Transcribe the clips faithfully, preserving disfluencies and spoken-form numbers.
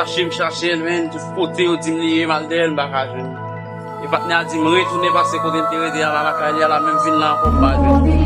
Chache m chache l, men tout kote yo di m li ye, m al dèyè l, m pa ka jwenn li. E patnè a di m retounen pase kote l te rete a la, lakay li a la, men m vin la ankò, m pa jwenn li.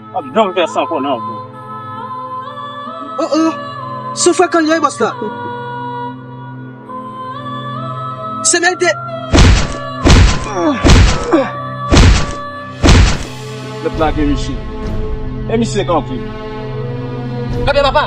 P ap janm fè sa ankò non, bro. Oh, oh. Se frekan li ye, bòs la. Se mèt de. Mèt lage misye. E misye kanpe. Kanpe, papa.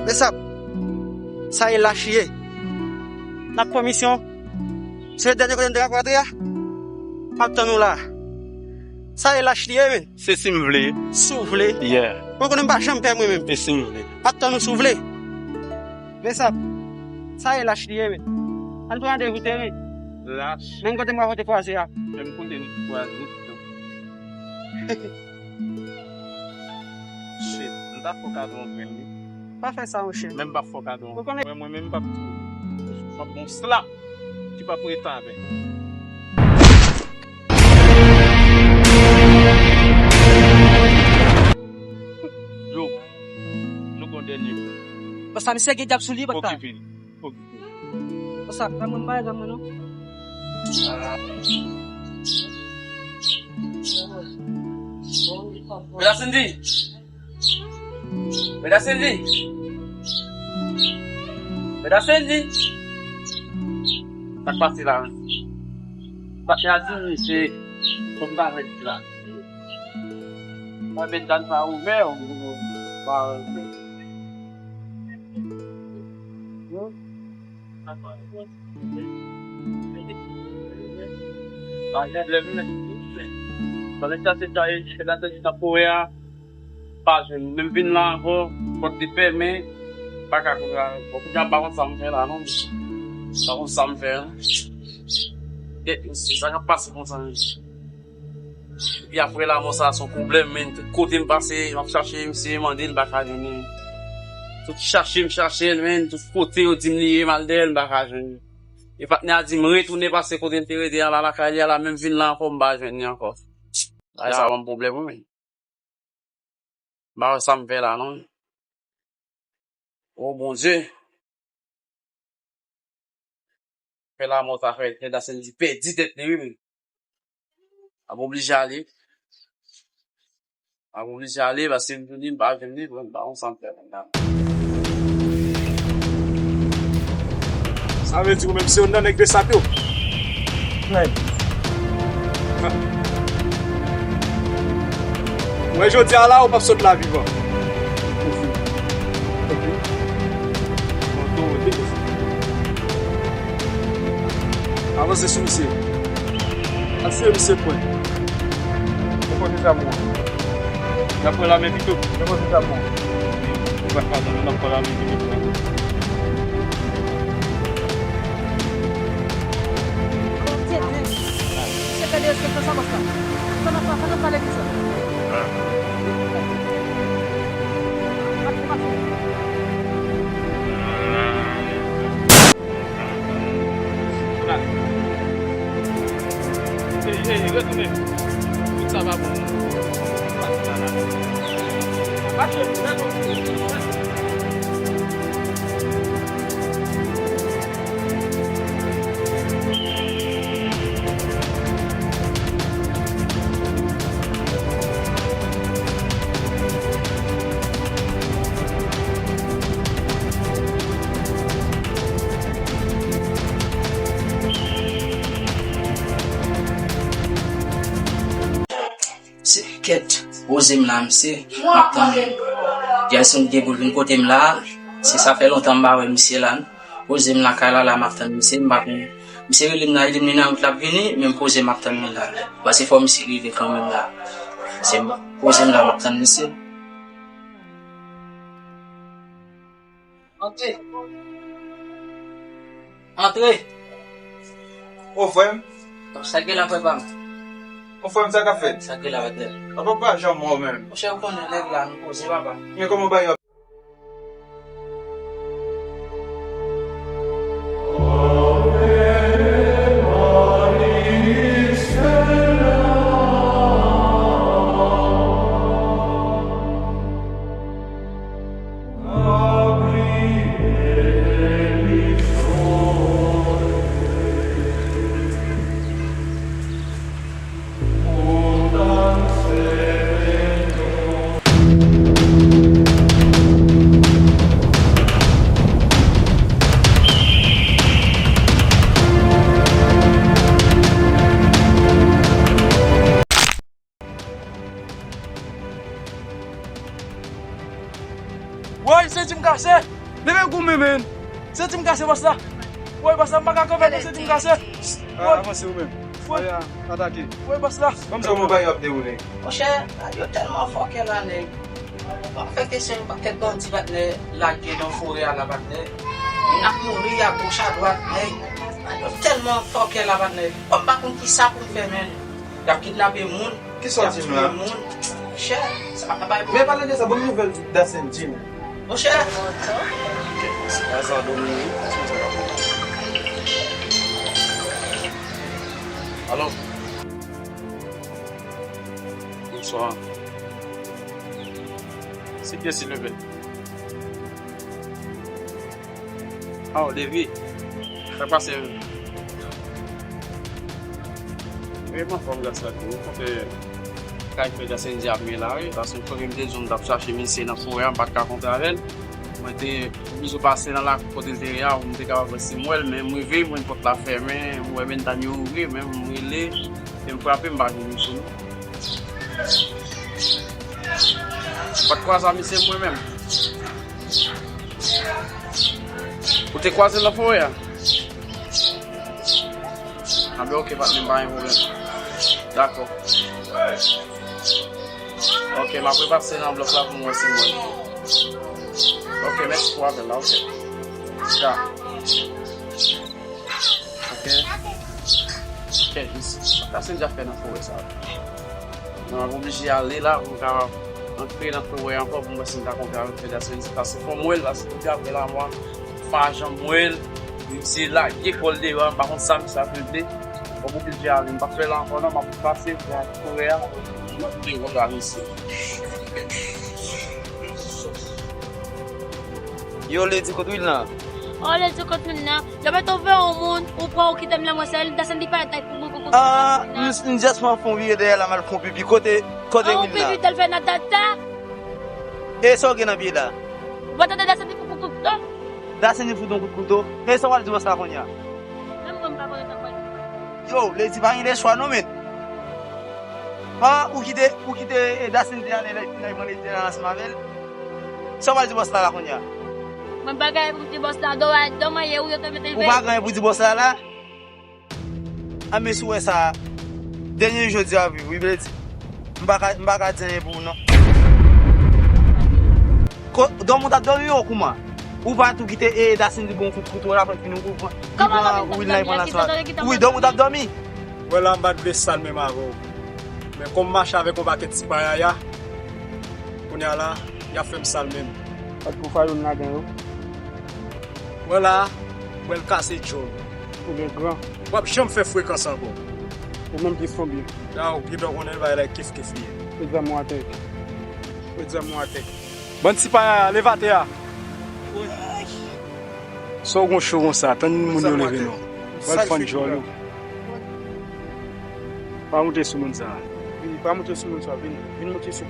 Mesap, sa e lach li ye. N ap pran misyon. Se dènye kote n te ka kwatre a. M ap tann ou la. Sa e lach li ye, men. Se si m vle. Si w vle. Yeah. Mwen konnen m pa janm pè mwen menm. E si m vle. M ap tann ou si w vle. Mesap, sa e lach li ye, men. Ann pran randevou teren. Lach. Menm kote m rakonte kwaze a. Menm kote m kwaze. Shit, m ta fè w kado yon grenn, wi. Pa fè sa, monchè. Men m p ap fè w kado yon. Ou konnen. Mwen, mwen menm, m p ap tou. M ap bon slap ki p ap ret avè. Yo, nou gon dènye. Bòs la, misye gen dyab sou li, bòs la. Okipe li. Okipe li. Bòs la, pa mwen, pa zam mwen, non. Mèt Cindy! Mèt Cindy! Mèt Cindy! Sa k pase la menm? Patnè a di m se kòm pa vle di la. Mwen met dan sa ouvè, ou pa. Pa gen pwoblèm, men. Pandan sa se ta e, se la tèt ta kore a. Pa jwenn. Menm vin la ankò, pòt li fèmen, pa ka kouri la ankò. Kounye a m pa konn sa m fè la non. M pa konn sa m fè la. Gèt mesye, sa k ap pase konsa menm? Epi apre lanmò sa se yon pwoblèm, men. Tout kote m pase, m ap chache misye, mande l, m pa ka jwenn li. Tout chache m chache l, men. Tout kote yo di m li ye, m al dèyè l, m pa ka jwenn li. E patnè a di m retounen pase kote l te rete a la, lakay li a la, menm vin la ankò, m pa jwenn li ankò. Bagay sa ban m pwoblèm, wi, men. M pa wè sa m fè la, non. O Bondye. Fè lanmò sa fè Nèda Sendy pèdi tèt li, wi, men. Ap oblije ale. Ap oblije ale, paske m vini, m pa jwenn li, m pa konn sa m fè kounya. Sa vle di ou menm se youn nan nèg Besap yo? Nèg. Ou wè jodi a la, ou p ap sot la vivan. Ok. Ok. Avanse sou misye. Al siye misye pwen. Ou kote zam ou an? N ap pran lame pito. Ou kote zam ou an? Ou pa ka, n ap pran lame pito. Bondye, men, se fè de respektasyon konsa. Sa n ap, sa n ap pale konsa. Ey, ey, retounen. Tout sa pa bon. Mache, retounen. Se kèt, poze m la, mesye, m ap tann. Jason gen pou l vin kote m la, se sa fè lontan m pa wè misye la. Poze m lakay la, la m ap tann misye, m pa konn. Misye rele m nan, li di m li nan wout l ap vini, men m poze m ap tann li la. Paske fò misye rive kanmenm la. Se m poze m la, m ap tann misye. Antre. Antre. O frè m. Sa k gen la, frè pa m? O frè m, sa k ap fèt? Sa k gen la, frè? Papa pa janm wè w menm. Monchè, ou konnen nèg la, nou poze, papa. Men kòman bagay yo ap Woy, senti m kase! Leve goumen, men! Senti m kase, bòs la! Woy, bòs la, m pa ka kanpe, non, senti m kase! Woy! Avanse ou menm. Woy! Atake. Woy, bòs la! Kòmsi yon bagay ap dewoule. Monchè, yo tèlman fòkè la, nèg. Mwen fè kesyon yon pakèt bandi, patnè, lage nan forè a la, patnè. Moun ap mouri a goch a dwat, nèg. Yo tèlman fòkè la, patnè. Bon, m pa konn kisa pou m fè, men. Y ap kidnape moun. Kisa w di m la? Moun. Chè, sa pa bay. Men pale de sa, ban m nouvèl Dasen Jim. Monchè. Alo. Bonswa. Se kiyès, silvouplè? Oh, Levi. Sa k pase menm? Wi, m anfòm, gras a Dye. Mwen konte kay frè Jasen Dye ap men la, wi. Paske m konnen m te di w m t ap chache misye nan forè a, m pa t ka kontre avè l. Mwen te oblije pase nan lakou kote l te ye a, pou m te kapab wè si m wè l, men m rive, m wè pòt la fèmen, m wè ventàn yo ouvri, men m rele, e m frape, m pa jwenn misye, non. M pa t kwaze ak misye mwen menm. Ou te kwaze l nan forè a? Anben, oke, patnè m, pa gen pwoblèm. Dakò. Oke, m ap repase nan blòk la pou m wè si m wè l. Oke, mèsi pou apèl la, oke. Ya. Oke. Oke, jis. Sa se deja fè nan forè sa. Mwen ap oblije ale la pou m kapab antre nan forè ankò pou m wè si m ka kontre avèk frè Jasen. Paske fò m wè l, paske depi apre la, mwen pa janm wè l. Misye lage kò l deyò a, m pa konn sa misye ap regle. Fò m oblije ale, m p ap fè la ankò non, m ap pase nan forè a, m ap vin kontre ak misye. Yo, Lady, kote w ye la? Oh, Lady, kote w ye la? Yo mete w veye yon moun, ou pran, ou kite m la, mwen sèl, Dasen li pa la, pou mwen, pou mwen. Ah, m, m just fè yon vire dèyè la, m al fè yon pipi. Kote, kote w ye la? Yon pipi, tèl fè nan tata. E sa w gen nan pye la? Ou pa tande Dasen li pou, pou, pou, pou. Dasen li fout yon kout kouto. E sa w al di bòs la kounye a? Menm mwen, m pa konn sa m pral di. Yo, Lady pa gen de chwa non, men. Ha, ou kite, ou kite, e, Dasen te ale, lè, lè, lè, lè, ansanm avè l. Sa w pral di bòs la, la kounye a? Mwen pa gen pou m di bòs la, dòm a, dòm a ye, ou yo te mete. Ou pa gen pou di bòs la la? A, men si w wè sa, dènye jou jodi a viv, wi, vle di. M pa ka, m pa ka di anyen pou ou, non. Ko-, dòmi w t ap dòmi, o, kouman? Ou pa tou kite, e, Dasin di bon kout kouto la, fè fini, ou pran, li pran Will nan, li pran nan swa. Wi, dòmi w t ap dòmi. Wè la, m pa t vle sal menm avè w. Men kòm m mache avèk yon pakèt ti payaya, kounye a la, y ap fè m sal menm. Pat pou fayon ladan yo. Wè la, wè l kase djòl. Ou gen gran. W ap janm fè frekans ankò. Ou menm plis konbyen? La, ou pi dò konnen bagay la kif kif li ye. Met zam ou atè. Met zam ou atè. Bann ti payaya, leve atè a. Sa w gon cho konsa, tann moun yo leve non. W al fann djòl ou. Pa moute sou moun sa. Vini, pa moute sou moun sa, vini. Vin moute sou.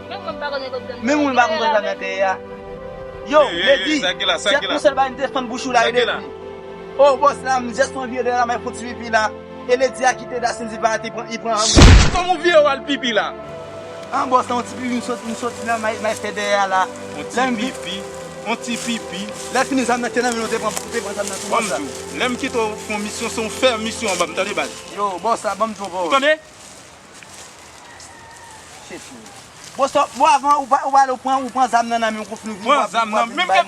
Menm mwen pa konn kote m. Menm mwen pa konn kote m nan tè a. Yo, Lady, se pou sèl bagay m te fann bouch ou la, e depi. O, bòs la, m jès mwen vire dèyè la, m al fon ti pipi la. E Lady a kite Dasin di pa te pran, li pran. Kòman w vire w al pipi la? An, bòs la, yon ti pipi, m sot, m soti nan may, may fè dèyè a la. Yon ti pipi, yon ti pipi. Lè fini zam nan te nan men nou, te pran, te pran zam nan tou, bòs la. Lè m kite w fè yon misyon, se yon fè misyon anba m, tande baz. Yo, bòs la, ban m di w, bòs. Ou tande? Chèche. Bòs la, bon, avan, ou pa, ou pa ale, ou pran, ou pran zam nan nan men w, konfini vin. Pran zam nan, menm ke,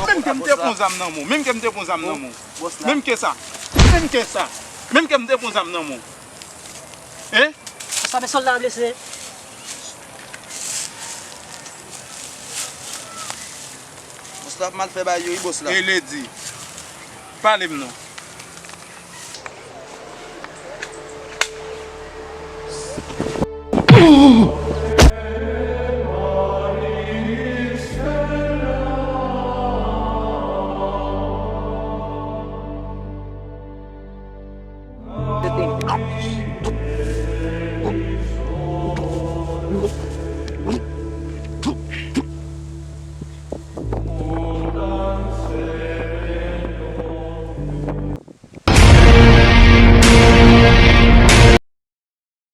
menm ke m te pran zam nan men w, menm ke m te pran zam nan men w. Bòs la. Menm ke sa, menm ke sa, menm ke m te pran zam nan men w. Hein? Sa fè sòlda blese. Bòs la ap mal fè bagay yo, wi, bòs la. E Lady, pale m non.